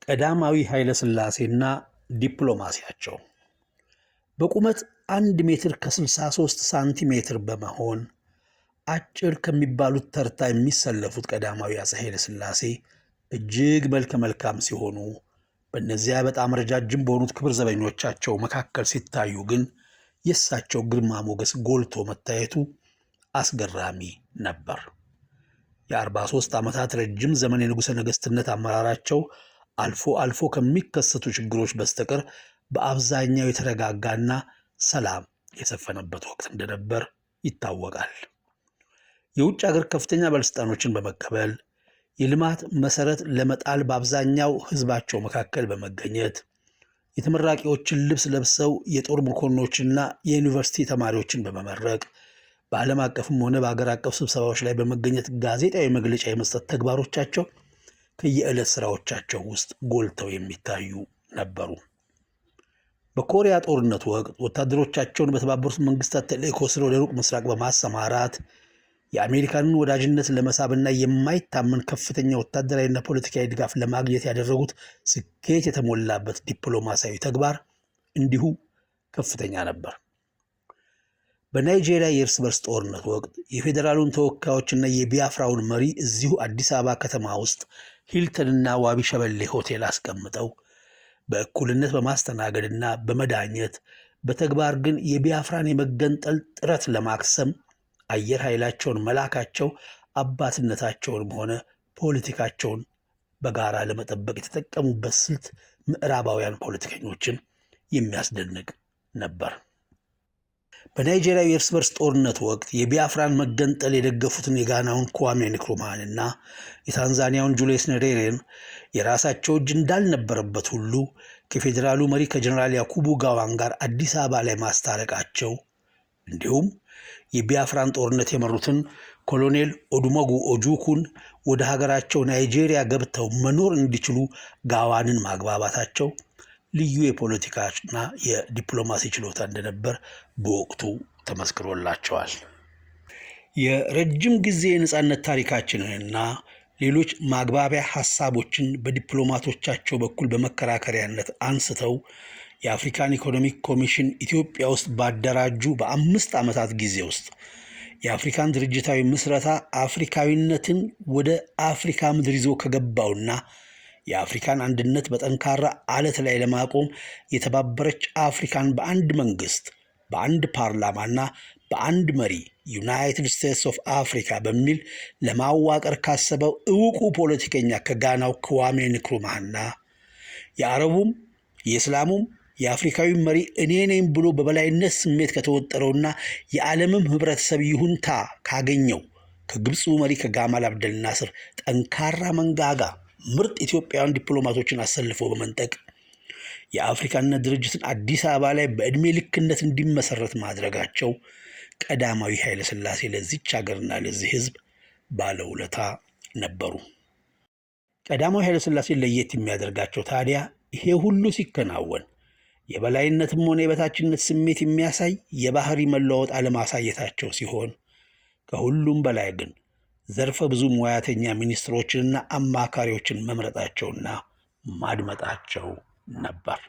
ቀዳማዊ ኃይለ ሥላሴና ዲፕሎማሲያቸው። በቁመት 1 ሜትር ከ63 ሳንቲሜትር በመሆን አጭር ከሚባሉት ተርታ የሚሰለፉት ቀዳማዊ አፄ ኃይለ ሥላሴ እጅግ መልከ መልካም ሲሆኑ፣ በእነዚያ በጣም ረጃጅም በሆኑት ክብር ዘበኞቻቸው መካከል ሲታዩ ግን የእሳቸው ግርማ ሞገስ ጎልቶ መታየቱ አስገራሚ ነበር። የ43 ዓመታት ረጅም ዘመን የንጉሠ ነገሥትነት አመራራቸው አልፎ አልፎ ከሚከሰቱ ችግሮች በስተቀር በአብዛኛው የተረጋጋና ሰላም የሰፈነበት ወቅት እንደነበር ይታወቃል። የውጭ ሀገር ከፍተኛ ባለሥልጣኖችን በመቀበል፣ የልማት መሰረት ለመጣል በአብዛኛው ሕዝባቸው መካከል በመገኘት፣ የተመራቂዎችን ልብስ ለብሰው የጦር መኮንኖችና የዩኒቨርሲቲ ተማሪዎችን በመመረቅ፣ በዓለም አቀፍም ሆነ በአገር አቀፍ ስብሰባዎች ላይ በመገኘት ጋዜጣዊ መግለጫ የመስጠት ተግባሮቻቸው ከየዕለት ስራዎቻቸው ውስጥ ጎልተው የሚታዩ ነበሩ። በኮሪያ ጦርነት ወቅት ወታደሮቻቸውን በተባበሩት መንግስታት ተልእኮ ስር ወደ ሩቅ ምስራቅ በማሰማራት የአሜሪካንን ወዳጅነት ለመሳብና የማይታመን ከፍተኛ ወታደራዊና ፖለቲካዊ ድጋፍ ለማግኘት ያደረጉት ስኬት የተሞላበት ዲፕሎማሲያዊ ተግባር እንዲሁ ከፍተኛ ነበር። በናይጄሪያ የእርስ በርስ ጦርነት ወቅት የፌዴራሉን ተወካዮችና የቢያፍራውን መሪ እዚሁ አዲስ አበባ ከተማ ውስጥ ሂልተንና ዋቢ ሸበሌ ሆቴል አስቀምጠው በእኩልነት በማስተናገድና በመዳኘት፣ በተግባር ግን የቢያፍራን የመገንጠል ጥረት ለማክሰም አየር ኃይላቸውን መላካቸው አባትነታቸውንም ሆነ ፖለቲካቸውን በጋራ ለመጠበቅ የተጠቀሙበት ስልት ምዕራባውያን ፖለቲከኞችን የሚያስደንቅ ነበር። በናይጄሪያው የእርስ በርስ ጦርነት ወቅት የቢያፍራን መገንጠል የደገፉትን የጋናውን ክዋሜ ንክሩማንና የታንዛኒያውን ጁልየስ ኔሬሬን የራሳቸው እጅ እንዳልነበረበት ሁሉ ከፌዴራሉ መሪ ከጀኔራል ያኩቡ ጋዋን ጋር አዲስ አበባ ላይ ማስታረቃቸው፣ እንዲሁም የቢያፍራን ጦርነት የመሩትን ኮሎኔል ኦዱመጉ ኦጁኩን ወደ ሀገራቸው ናይጄሪያ ገብተው መኖር እንዲችሉ ጋዋንን ማግባባታቸው ልዩ የፖለቲካና የዲፕሎማሲ ችሎታ እንደነበር በወቅቱ ተመስክሮላቸዋል። የረጅም ጊዜ የነፃነት ታሪካችንንና ሌሎች ማግባቢያ ሀሳቦችን በዲፕሎማቶቻቸው በኩል በመከራከሪያነት አንስተው የአፍሪካን ኢኮኖሚክ ኮሚሽን ኢትዮጵያ ውስጥ ባደራጁ በ5 ዓመታት ጊዜ ውስጥ የአፍሪካን ድርጅታዊ ምስረታ አፍሪካዊነትን ወደ አፍሪካ ምድር ይዞ ከገባውና የአፍሪካን አንድነት በጠንካራ አለት ላይ ለማቆም የተባበረች አፍሪካን በአንድ መንግስት፣ በአንድ ፓርላማና በአንድ መሪ United States of Africa በሚል ለማዋቀር ካሰበው እውቁ ፖለቲከኛ ከጋናው ክዋሜ ንክሩማህና የአረቡም የእስላሙም የአፍሪካዊ መሪ እኔ ነኝ ብሎ በበላይነት ስሜት ከተወጠረውና የዓለምም ህብረተሰብ ይሁንታ ካገኘው ከግብፁ መሪ ከጋማል አብደል ናስር ጠንካራ መንጋጋ ምርጥ ኢትዮጵያውያን ዲፕሎማቶችን አሰልፎ በመንጠቅ የአፍሪካነት ድርጅትን አዲስ አበባ ላይ በዕድሜ ልክነት እንዲመሰረት ማድረጋቸው ቀዳማዊ ኃይለ ሥላሴ ለዚች ሀገርና ለዚህ ህዝብ ባለውለታ ነበሩ። ቀዳማዊ ኃይለ ሥላሴ ለየት የሚያደርጋቸው ታዲያ ይሄ ሁሉ ሲከናወን የበላይነትም ሆነ የበታችነት ስሜት የሚያሳይ የባህሪ መለዋወጥ አለማሳየታቸው ሲሆን፣ ከሁሉም በላይ ግን ዘርፈ ብዙ ሙያተኛ ሚኒስትሮችንና አማካሪዎችን መምረጣቸውና ማድመጣቸው ነበር።